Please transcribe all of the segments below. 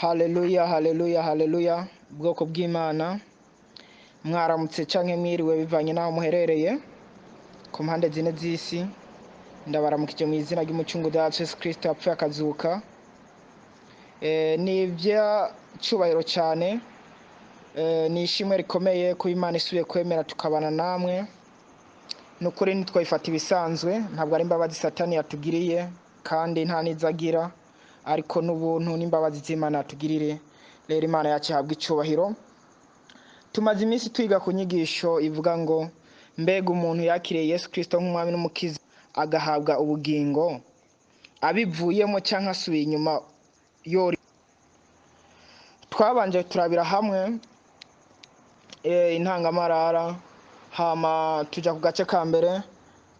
Haleluya, haleluya, haleluya! Ubwoko bw'Imana, mwaramutse canke mwiriwe bivanye n'aho muherereye ku mpande zine z'isi. Ndabaramukije mu izina ry'Umucunguzi wacu Yesu Kristo yapfuye akazuka. Ni ivy'icubahiro cane, ni ishimwe rikomeye kuba Imana isubiye kwemera tukabana namwe. Ni ukuri ntitwayifata ibisanzwe, ntabwo ari imbabazi Satani yatugiriye kandi nta n'izo agira, ariko n'ubuntu n'imbabazi z'Imana yatugirire. Rero Imana yacu ihabwa icubahiro. Tumaze iminsi twiga ku nyigisho ivuga ngo mbega umuntu yakiriye Yesu Kristo nk'umwami n'umukiza agahabwa ubugingo, abivuyemo canke asubiye inyuma yori. Twabanje turabira hamwe intangamarara, hama tuja ku gace ka mbere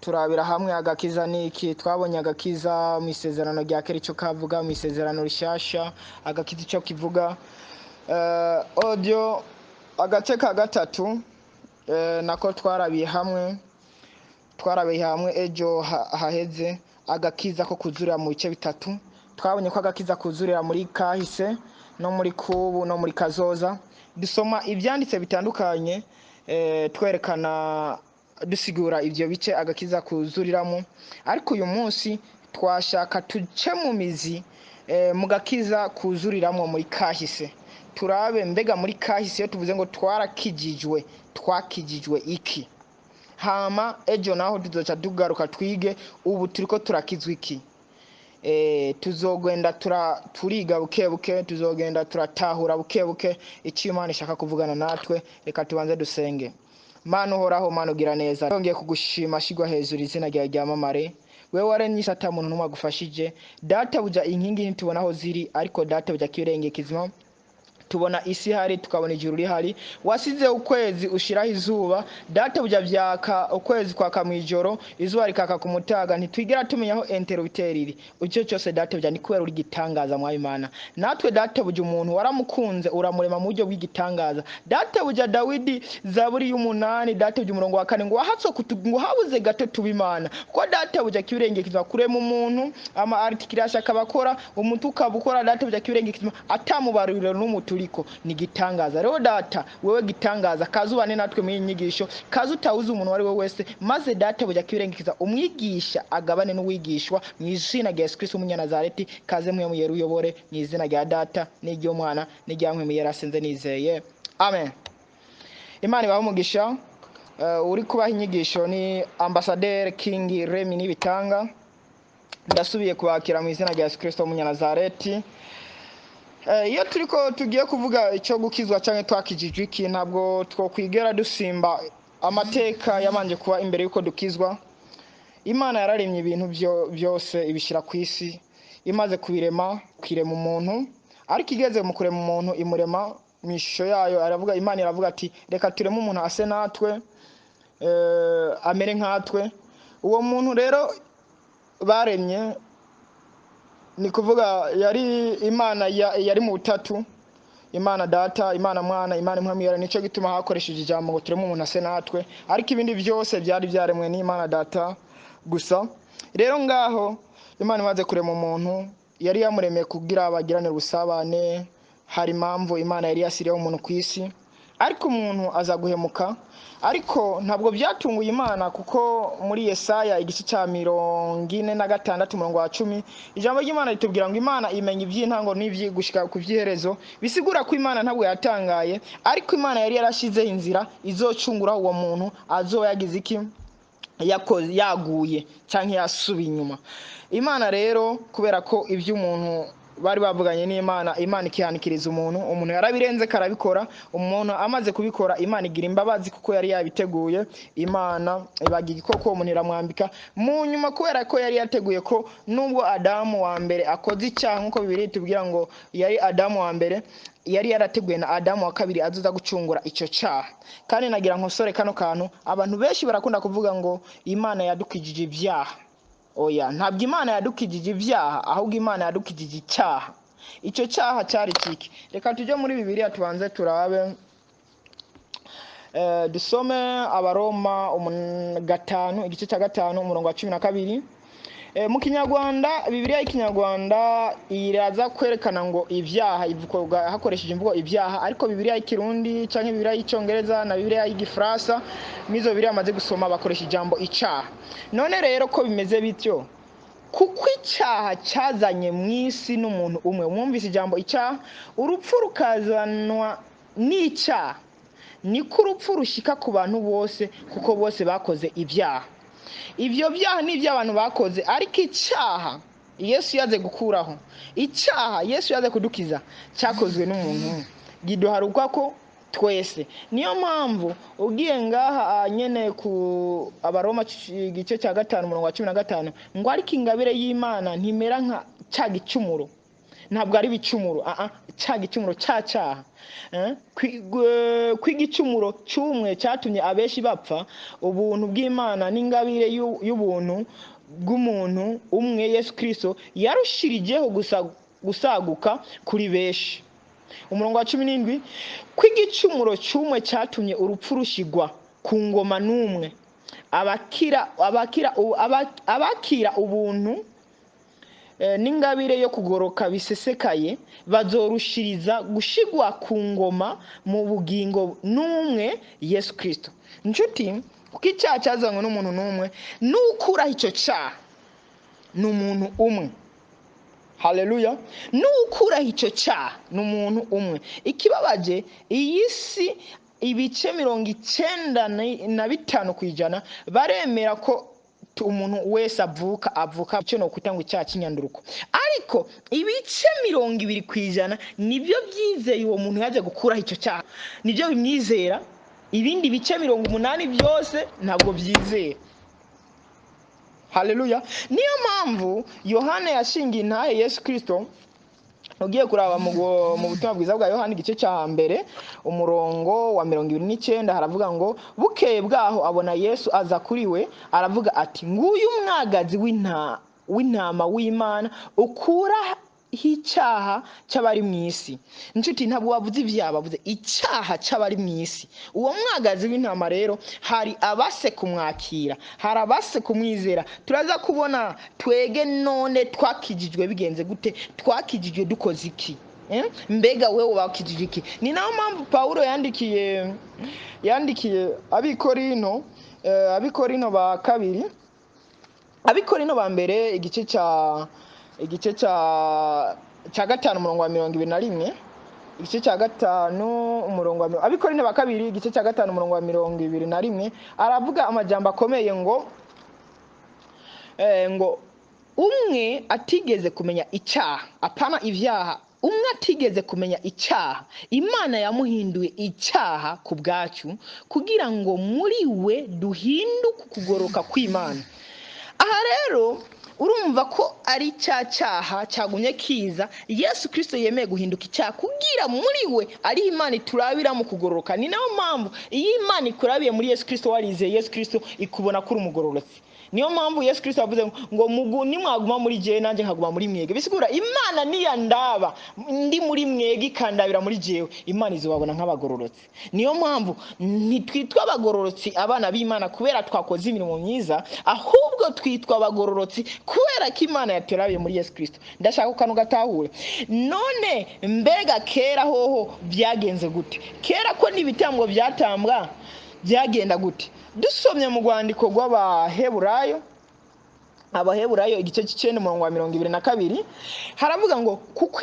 turabira hamwe agakiza niki. Twabonye agakiza mu isezerano rya kera ico kavuga, mu isezerano rishasha agakiza ico kivuga. Audio agace ka gatatu nako twarabiye hamwe ejo haheze, agakiza ko kuzurira mu bice bitatu. Twabonye ko agakiza kuzurira muri kahise no muri kubu no muri kazoza. Dusoma ivyanditse bitandukanye, twerekana, dusigura ivyo bice agakiza kuzuriramo. Ariko uyu munsi twashaka tuce mu mizi, mu gakiza kuzuriramo muri kahise, turabe mbega muri kahise iyo tuvuze ngo twarakijijwe, twakijijwe iki? Hama ejo naho tuzoca tugaruka twige ubu turiko turakizwa iki. Tuzogenda turiga buke buke, tuzogenda turatahura buke buke icyo Imana ishaka kuvugana natwe. Reka tubanze dusenge. Mana uhoraho, Mana ugira neza, yongeye kugushima, shigwa hejuru, izina ryawe ryamamare. Wewe waremye isi ata muntu n'umwe agufashije. Databuja, inkingi ntitubona aho ziri, ariko databuja kirenge kizima tubona isi ihari, tukabona ijuru rihari. Wasize ukwezi, ushiraho izuba, databuja vyaka, ukwezi kwaka mw'ijoro, izuba rikaka ku mutaga, ntitwigera tumenya aho interrupteur iri. Icyo cyose, databuja, ni kubera uri gitangaza. Mwami Imana, natwe, databuja, umuntu waramukunze, uramurema mu buryo bw'igitangaza. Databuja, Dawidi, Zaburi y'umunani, databuja, umurongo wa kane, ngo wahatse ngo habuze gato tuba Imana, kuko databuja kibirenge kizima kurema umuntu, ama articulation akaba akora, umutwe ukaba ukora, databuja kibirenge kizima atamubaruriro n'umuturiko, ni gitangaza. Rero data, wewe gitangaza, kazubane natwe muri iyi nyigisho, kaza utawuzi umuntu uwo ari we wese, maze databuja kibirenge kiza umwigisha agabane n'uwigishwa, mu izina rya Yesu Kristo w'Umunyanazareti. Kaze mwe muyera uyobore, mu izina rya Data n'iry'Umwana n'irya Mpwemu Yera asenze nizeye, amen. Imana ibahe umugisha. Uri kubaha inyigisho ni Ambasaderi King Remy Nibitanga. Ndasubiye kubakira mu izina rya Yesu Kristo w'Umunyanazareti. Iyo turiko tugiye kuvuga icyo gukizwa cyangwa twakijijwe iki, ntabwo twokwigera dusimba amateka yabanje kuba imbere y'uko dukizwa. Imana yararemye ibintu byose, ibishyira ku isi. Imaze kubirema, kwirema umuntu, ariko igeze mu kurema umuntu, imurema mu ishusho yayo. Aravuga, Imana iravuga ati: "Reka tureme umuntu ase natwe, amere nkatwe." Uwo muntu rero baremye, ni kuvuga yari Imana yari mu butatu: Imana Data, Imana Mwana, Imana Mpwemu Yera. Nicyo gituma hakoresheje ijambo ngo tureme umuntu ase natwe, ariko ibindi byose byari byaremwe n'Imana Data gusa. Rero ngaho Imana imaze kurema umuntu, yari yamuremeye kugira bagirane ubusabane. Hari impamvu Imana yari yasiriyeho umuntu ku isi, ariko umuntu aza guhemuka. Ariko ntabwo byatunguye Imana, kuko muri Yesaya igice cya 46 umurongo wa 10, ijambo ry'Imana ritubwira ngo Imana imenya iby'intango gushika ku by'iherezo. Bisigura ko Imana ntabwo yatangaye, ariko Imana yari yarashizeho inzira izocungura uwo muntu azoba yagize iki, yakoze, yaguye cyangwa yasubiye inyuma. Imana rero, kubera ko iby'umuntu bari bavuganye n'Imana, Imana ikihanikiriza umuntu, umuntu yarabirenze karabikora. Umuntu amaze kubikora, Imana igira imbabazi kuko yari yabiteguye. Imana ibaga igikoko, uwo muntu iramwambika mu nyuma, kubera ko yari yateguye ko nubwo Adamu wa mbere akoze icyaha, nk'uko Bibiliya itubwira ngo yari Adamu wa mbere, yari yarateguye na Adamu wa kabiri azoza gucungura icyo cyaha. Kandi nagira nkosore kano kantu: abantu benshi barakunda kuvuga ngo Imana yadukijije ibyaha. Oya, ntabwo Imana yadukijije ibyaha, ahubwo Imana yadukijije icyaha. Icyo cyaha cyari kiki? Reka tujye muri Bibiliya, tubanze turabe, dusome Abaroma 5, igice cya 5, umurongo wa 12. Mu Kinyarwanda, Bibiliya y'Ikinyarwanda iraza kwerekana ngo ibyaha ivuga hakoresheje imvugo ibyaha, ariko Bibiliya y'Ikirundi canke Bibiliya y'Icongereza na Bibiliya y'Igifaransa, mizo Bibiliya amaze gusoma, bakoresha ijambo icaha. None rero ko bimeze bityo, kuko icyaha cyazanye mu isi n'umuntu umwe, mwumvise ijambo icyaha, urupfu rukazanwa n'icyaha, niko urupfu rushika ku bantu bose, kuko bose bakoze ibyaha. Ibyo byaha ni iby'abantu bakoze, ariko icyaha Yesu yaze gukuraho, icyaha Yesu yaze kudukiza, cyakozwe n'umuntu umwe, giduharugwa ko twese. Niyo mpamvu ugiye ngaha nyene ku Abaroma igice cya 5 umurongo wa 15 ngo ariko ingabire y'Imana ntimera nka cya gicumuro, ntabwo ari ibicumuro, cya gicumuro cya cyaha. Kw'igicumuro cy'umwe cyatumye abenshi bapfa, ubuntu bw'Imana n'ingabire y'ubuntu bw'umuntu umwe Yesu Kristo yarushirijeho gusaguka kuri benshi. Umurongo wa 17, kw'igicumuro cy'umwe cyatumye urupfu rushigwa ku ngoma n'umwe, abakira ubuntu n'ingabire yo kugoroka bisesekaye bazorushiriza gushigwa ku ngoma mu bugingo n'umwe Yesu Kristo. Nshuti, kuko icyaha cyazanywe n'umuntu n'umwe, n'ukuraho icyo cyaha ni umuntu umwe. Haleluya! N'ukuraho icyo cyaha ni umuntu umwe. Ikibabaje, iyi si ibice 95% baremera ko umuntu wese avuka icyo no kwita ngo icyaha cy'inyanduruko, ariko ibice 20% nibyo byizeye uwo muntu yaje gukuraho icyo cyaha, nibyo bimwizera. Ibindi bice 80 byose ntabwo byizera. Haleluya! Niyo mpamvu Yohana yashingiye intahe Yesu Kristo. Ugiye kuraba mu butumwa bwiza bwa Yohana igice cya 1 umurongo wa 29, haravuga ngo bukeye bwaho abona Yesu aza kuri we, aravuga ati nguyu umwagazi w'intama w'Imana ukura icyaha cy'abari mu isi. Nshuti, ntabwo bavuze ibyaha, bavuze icyaha cy'abari mu isi. Uwo mwagazi w'intama rero hari abase kumwakira, hari abase kumwizera. Turaza kubona twege none twakijijwe bigenze gute, twakijijwe dukoze iki? Mbega wewe wakijijwe iki? Ni nayo mpamvu Paulo yandikiye Abikorino, Abikorino ba kabiri, Abikorino ba mbere igice cya 5 umurongo wa 21, igice cya 5 umurongo wa Abikorino ba kabiri igice cya 5 umurongo wa 21, aravuga amajambo akomeye ngo ngo umwe atigeze kumenya icyaha, apana ibyaha, umwe atigeze kumenya icyaha, Imana yamuhinduye icyaha ku bwacu kugira ngo muri we duhinduke kugoroka kw'Imana. Aha rero urumva ko ari cya cyaha cyagumye kiza, Yesu Kristo yemeye guhinduka icyaha kugira muri we ari Imana iturabira mu kugororoka. Ni nayo mpamvu iyo Imana ikurabiye muri Yesu Kristo, warizeye Yesu Kristo, ikubona kuri umugororotsi. Niyo mpamvu Yesu Kristo yavuze ngo nimwaguma muri jewe nanjye nkaguma muri mwege. Bisigura Imana niyandaba ndi muri mwege ikandabira muri jewe, Imana izobabona nk'abagororotsi. Niyo mpamvu ntitwitwa abagororotsi abana b'Imana kubera twakoze imirimo myiza, ahubwo twitwa abagororotsi kubera ko Imana yaturabiye muri Yesu Kristo. Ndashaka ko kano gatahure. None mbega kera hoho byagenze gute? Kera ko n'ibitambo byatambwa byagenda gute? Dusomye mu rwandiko rw'Abaheburayo, Abaheburayo igice cy'icenda umurongo wa 22, haravuga ngo kuko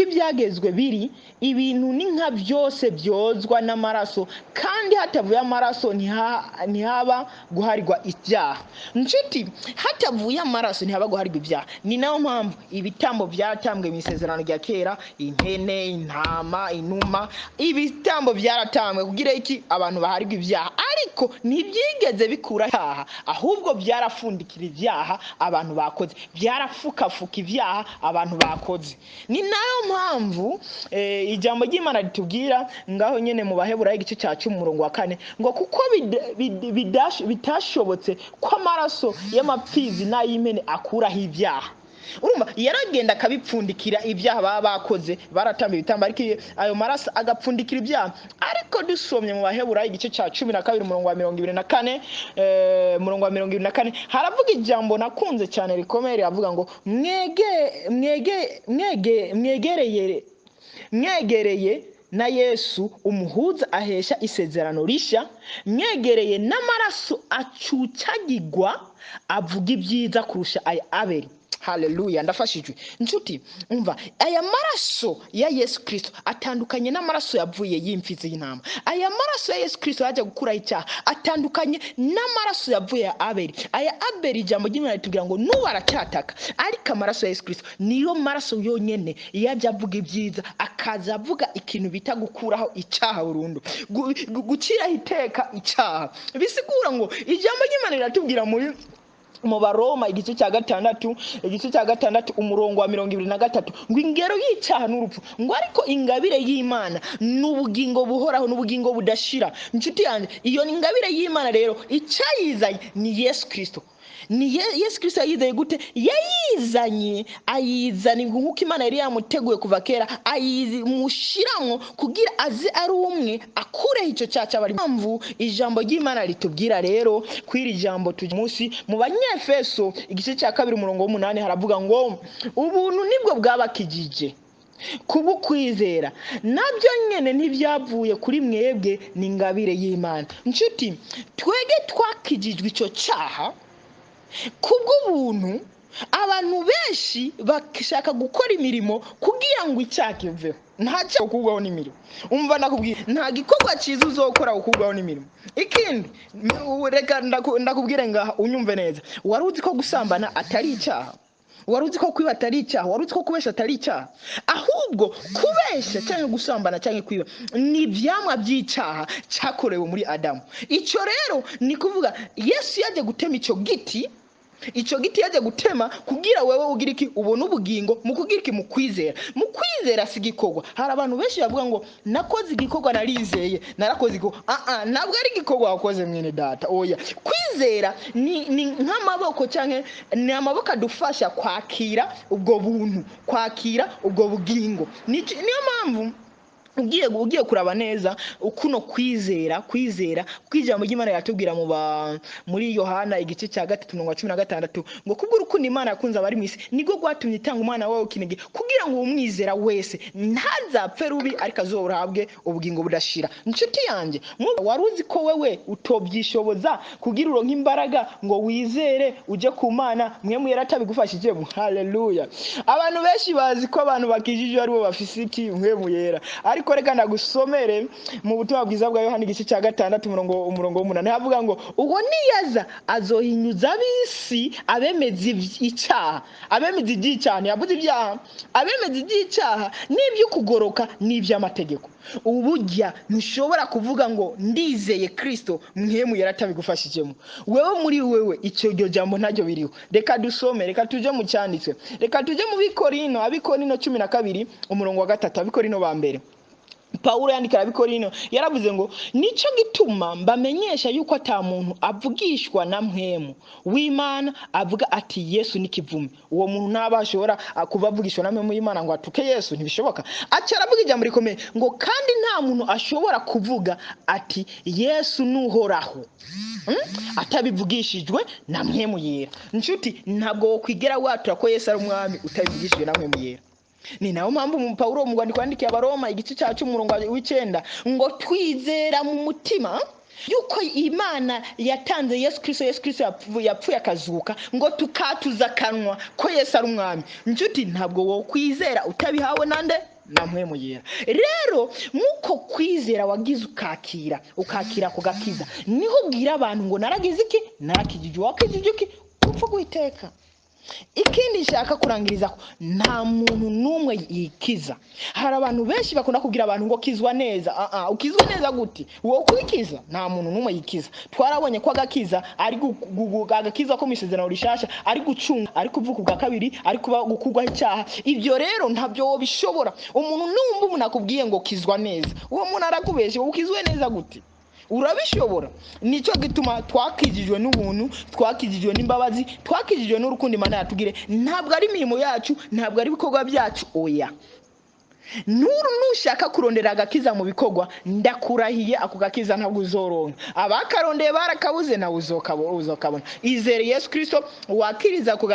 ibyagezwe biri ibintu ni nka byose byozwa n'amaraso, kandi hatavuye amaraso ntihaba guharirwa ibyaha. Nshuti, hatavuye amaraso ntihaba guharirwa ibyaha. Ni nayo mpamvu ibitambo byaratambwe mu isezerano rya kera, impene, intama, inuma, ibitambo byaratambwe kugira iki? Abantu baharirwa ibyaha. Ariko ntibyigeze bikura icyaha, ahubwo byarafundikira ibyaha abantu bakoze, byarafukafuka ibyaha abantu bakoze. Ni nayo mpamvu ijambo ry'Imana ritubwira ngaho nyene mu Baheburayo igice cya 10 umurongo wa 4 ngo kuko bitashobotse ko amaraso y'amapfizi n'ay'impene akuraho ibyaha. Urumva yaragenda akabipfundikira ibyaha baba bakoze, baratamba ibitambo, ariko ayo maraso agapfundikira ibyaha. Ariko dusomye mu Baheburayo igice cya 12 umurongo wa 24, umurongo wa 24 haravuga ijambo nakunze cyane rikomeye, riravuga ngo mwege mwege mwege mwegereye mwegereye na Yesu umuhuza ahesha isezerano rishya, mwegereye n'amaraso acucagirwa avuga ibyiza kurusha aya Abeli. Haleluya, ndafashijwe nshuti. Umva, aya maraso ya Yesu Kristo atandukanye n'amaraso yavuye y'imfizi y'intama. Aya maraso ya Yesu Kristo yajya gukuraho icyaha atandukanye n'amaraso yavuye ya Abeli. Aya Abeli, ijambo ry'Imana ritubwira ngo n'ubu aracyataka, ariko amaraso ya Yesu Kristo niyo maraso yonyene yajya avuga ibyiza, akaza avuga ikintu bita gukuraho icyaha burundu, gukiraho iteka icyaha. Bisigura ngo ijambo ry'Imana riratubwira muri mu Baroma igice cya 6, igice cya 6 umurongo wa 23 ngo ingero y'icyaha n'urupfu, ngo ariko ingabire y'Imana n'ubugingo buhoraho n'ubugingo budashira. Inshuti yanjye, iyo ni ingabire y'Imana rero, icyayizanye ni Yesu Kristo. Ni Yesu Kristo yayizanye gute? Yayizanye ayizana nk'uko Imana yari yamuteguye kuva kera, ayimushiramwo kugira aze ari umwe akureho icyo cyaha cy'abari. Impamvu ijambo ry'Imana ritubwira rero kw'iri jambo tujya munsi mu Banyefeso igice cya 2 umurongo w'umunani haravuga ngo ubuntu nibwo bwabakijije kubukwizera, nabyo nyene ntibyavuye kuri mwebwe, ni ingabire y'Imana. Nshuti, twege twakijijwe icyo cyaha kubw'ubuntu. Abantu benshi bashaka gukora imirimo kugira ngo icyaha kiveho. Nta cyaha gukurwaho n'imirimo. Umva ndakubwira, nta gikorwa cyiza uzokora gukurwaho n'imirimo. Ikindi, reka ndakubwire ngaha unyumve neza. Wari uzi ko gusambana atari icyaha? Wari uzi ko kwiba atari icyaha? Wari uzi ko kubesha atari icyaha? Ahubwo kubesha cyangwa gusambana cyangwa kwiba ni ibyamwa by'icyaha cyakorewe muri Adamu. Icyo rero ni kuvuga Yesu yaje gutema icyo giti, icyo giti yaje gutema kugira wewe ugira iki? Ubone ubugingo. Mu kugira iki? Mu kwizera. Mu kwizera si igikorwa. Hari abantu benshi bavuga ngo nakoze igikorwa, narizeye, narakoze igikorwa. Ntabwo ari igikorwa wakoze mwene data, oya. Kwizera ni nk'amaboko, cyangwa ni amaboko adufasha kwakira ubwo buntu, kwakira ubwo bugingo. Niyo mpamvu ugiye kuraba neza ukuno kwizera, kwizera kw'ijambo ry'Imana yatubwira muri Yohana igice cya 3 umurongo wa 16 ngo kubw'urukundo Imana yakunze abari mu isi nibwo rwatumye itanga umwana wawe w'ikinege kugira ngo umwizera wese ntazapfe rubi, ariko azohabwe ubugingo budashira. Nshuti yanjye, wari uzi ko wewe utobyishoboza kugira uronke imbaraga ngo wizere uje ku Mana mwe mwera atabigufashije? Haleluya. Abantu benshi bazi ko abantu bakijije aribo bafise iki mwe muyera, ariko reka ndagusomere mu butumwa bwiza bwa Yohana igice cya 6 umurongo w'umunani havuga ngo uwo niyaza azohinyuza ab'isi abemeza icyaha, abemeza iby'icyaha, ntiyavuze ibyaha, abemeza iby'icyaha n'iby'ukugoroka n'iby'amategeko. Uburya ntushobora kuvuga ngo ndizeye Kristo mwemu yaratabigufashijemo. Wewe muri wewe icyo jambo ntaryo biriho. Reka dusome, reka tuje mu cyanditswe, reka tuje mu Bikorino, Abikorino 12 umurongo wa 3, Abikorino ba mbere. Paulo yandikira Abikorino yaravuze ngo nico gituma mbamenyesha yuko ata muntu avugishwa na mpwemu w'Imana avuga ati Yesu ni kivume. Uwo muntu ntabashobora kuba avugishwa na mpwemu w'Imana ngo atuke Yesu, ntibishoboka. Aca aravuga ijambo rikomeye ngo kandi nta muntu ashobora kuvuga ati Yesu nuhoraho atabivugishijwe na mpwemu yera. Nshuti, ntabwo wokwigera watura ko Yesu ari umwami utabivugishijwe na mpwemu yera. Ni nayo mpamvu mu Paulo mu rwandiko yandikiye Abaroma igice cya 10 umurongo w'icenda ngo twizera mu mutima yuko Imana yatanze Yesu Kristo, Yesu Kristo yapfuye akazuka, ngo tukatuza akanwa ko Yesu ari umwami. Nshuti, ntabwo wokwizera utabihawe nande? Na mpwemu yera. Rero nkuko kwizera wagize ukakira kugakiza, niho ubwira abantu ngo naragize iki? Narakijije. Wakijije iki? Upfa guiteka. Ikindi nshaka kurangiriza ko nta muntu n'umwe yikiza. Hari abantu benshi bakunda kubwira abantu ngo kizwa neza. Ukizwa neza gute? Wowe kwikiza? Nta muntu n'umwe yikiza. Twarabonye ko agakiza ari agakiza ko mu isezerano rishasha ari gucunga, ari kuvuka ubwa kabiri, ari kuba gukurwaho icyaha. Ibyo rero ntabyo wobishobora. Umuntu numva umuntu akubwiye ngo kizwa neza, uwo muntu arakubeshe. Ukizwe neza gute? Urabishobora. Nicyo gituma twakijijwe n'ubuntu, twakijijwe n'imbabazi, twakijijwe n'urukundo Imana yatugire. Ntabwo ari imirimo yacu, ntabwo ari ibikorwa byacu, oya. Nuru nushaka kurondera agakiza mu bikorwa, ndakurahiye ako gakiza ntabwo uzoronka. Abakarondeye barakabuze, nawe uzokabona. Izere Yesu Kristo, wakiriza ako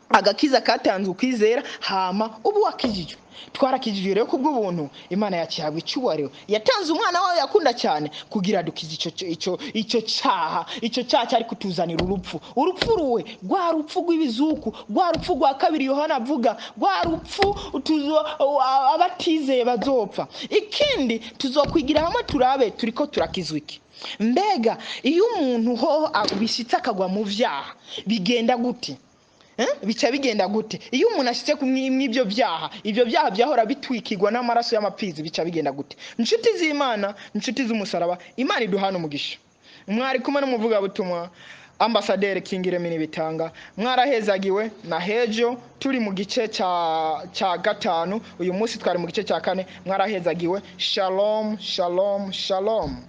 agakiza katanzwe ukwizera, hama ubu wakijijwe. Twarakijijwe rero kubw'ubuntu. Imana yacihabwa icyubahiro, yatanze umwana wayo yakunda cyane kugira dukize icyo cyaha, icyo cyaha cyari kutuzanira urupfu. Urupfu ruwe rwa rupfu rw'ibizuku, rwa rupfu rwa kabiri Yohana avuga, rwa rupfu abatizeye bazopfa. Ikindi tuzokwigira hamwe turabe turiko turakizwa iki. Mbega iyo umuntu hoho bishyitse akagwa mu vyaha, bigenda gute? Bica bigenda gute iyo umuntu ashitse mw'ibyo byaha, ibyo byaha byahora bitwikirwa n'amaraso y'amapfizi, bica bigenda gute? Inshuti z'Imana, inshuti z'umusaraba, Imana iduhana umugisha. Mwari kumwe n'umuvugabutumwa Ambasaderi Kingiremini Bitanga. Mwarahezagiwe. Na hejo turi mu gice cya gatanu, uyu munsi twari mu gice cya kane. Mwarahezagiwe. Shalom, shalom, shalom.